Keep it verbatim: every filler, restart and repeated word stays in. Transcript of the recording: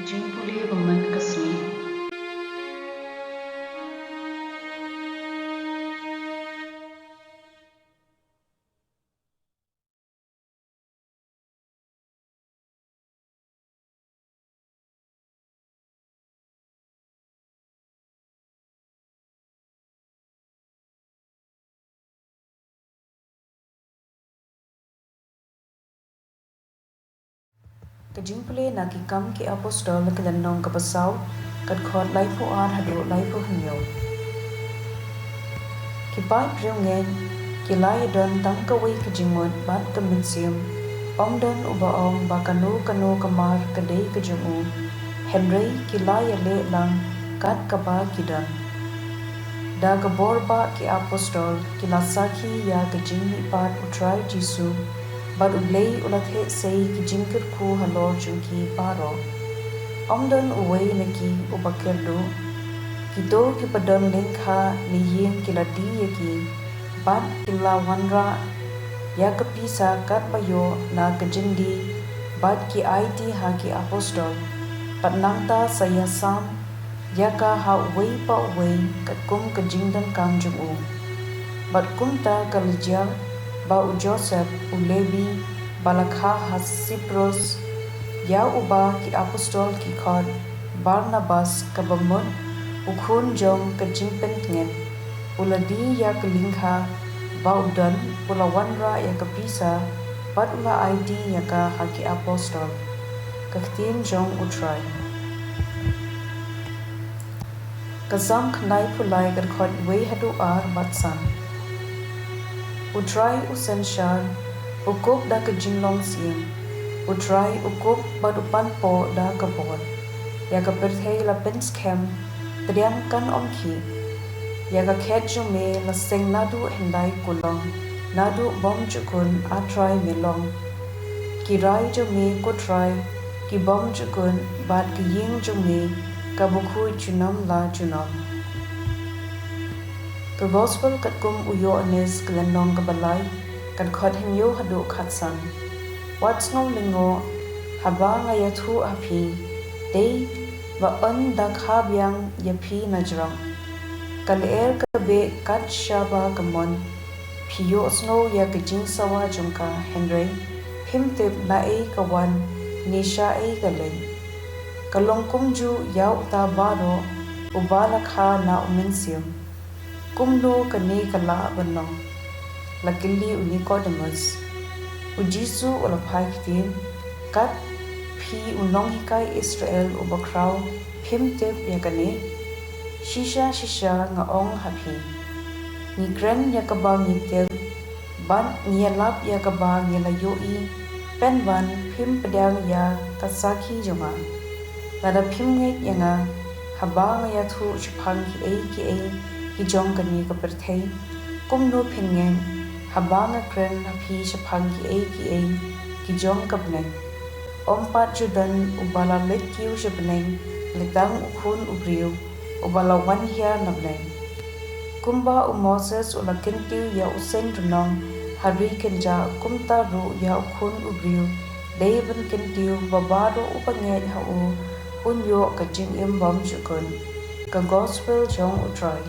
Jingpule ba man ka sngi. Ka jingpule na Ki Kam Ki Apostol, ka lynnong kaba saw, ka dkhot laiphew ar haduh laiphew hynñiew. Ki paid riewngeit ki la ïadon tang kawei ka jingmut bad ka mynsiem, ym don uba ong ba kano kano ka mar ka dei ka jong u, hynrei ki la ïaleh lang kat kaba ki don. Da ka bor ba ki apostol ki la sakhi ïa ka jingmihpat U Trai Jisu, bad U Blei u la theh sei ki jingkyrkhu halor jong ki baroh. Ym don uwei na ki uba kyrduh. Kito kiba don lyngkha ne ïing ki la die ïa ki, bad ki la wanrah ïa ka pisa katba ïoh na ka jingdie, bad ki aiti ha ki apostol. Bad nangta sa ïasam ïa ka ha uwei pa uwei katkum ka jingdonkam jong u. Bad kumta ka la jia ba u Joseph u Lebi, ba la kha ha Sipros, ïa uba ki apostol ki khot Barnabas, kaba mut u khun jong ka jingpyntngit, u la die ïa ka lyngkha ba u don, u la wanrah ïa ka pisa, bad u la aiti ïa ka ha ki apostol. Ka ktien jong U Trai. Ka Salm khyndaiphew lai, ka dkhot wei haduh ar bad san. U Trai u synshar, u kup da ka jinglong siem. U Trai u kup bad u panpoh da ka bor. Ïa ka pyrthei la pynskhem, pdiang kan ym khih. Ïa ka khet jong me la seng naduh hyndai kulong, naduh bymjukut, A Trai, me long. Ki rai jong me, ko Trai, ki bymjukut, bad ka ïing jong me ka bakhuid junom la junom. Ka Gospel katkum u Ïoannis, ka lynnong kaba lai, ka dkhot hynñiew haduh khatsan. Wat sngew lyngngoh haba nga ïathuh ha phi, dei ba yn da kha biang ïa phi na jrong. Ka lyer ka beh kat shaba ka mon. Phi ïohsngew ïa ka jingsawa jong ka, hynrei phim tip naei ka wan ne shaei ka leit. Ka long kumjuh ïa uta baroh uba la kha na U Mynsiem. Kumno kane ka lah ban long? La kylli u Nikodemus. U Jisu u la phai ktien, kat phi u nonghikai Israel uba khraw, phim tip ïa kane? Shisha shisha nga ong ha phi, ngi kren ïa kaba ngi tip, bad ngi ïalap ïa kaba ngi la ïohi, pynban phim pdiang ïa ka sakhi jong nga. Lada phim ngeit ïa nga haba nga ïathuh shaphang kiei kiei ki jong kane ka pyrthei, kumno phin ngeit haba nga kren ha phi shaphang kiei kiei ki jong ka bneng? Ym pat ju don uba la leit kiew sha bneng, lei tang u Khun u briew uba la wan hiar na bneng. Kumba u Moses u la kyntiew ïa u seng rnong ha ri kynjah, kumta ruh ïa u Khun u briew dei ban kyntiew, ba baroh uba ngeit ha u un ïoh ka jingim bymjukut. Ka Gospel jong U Trai.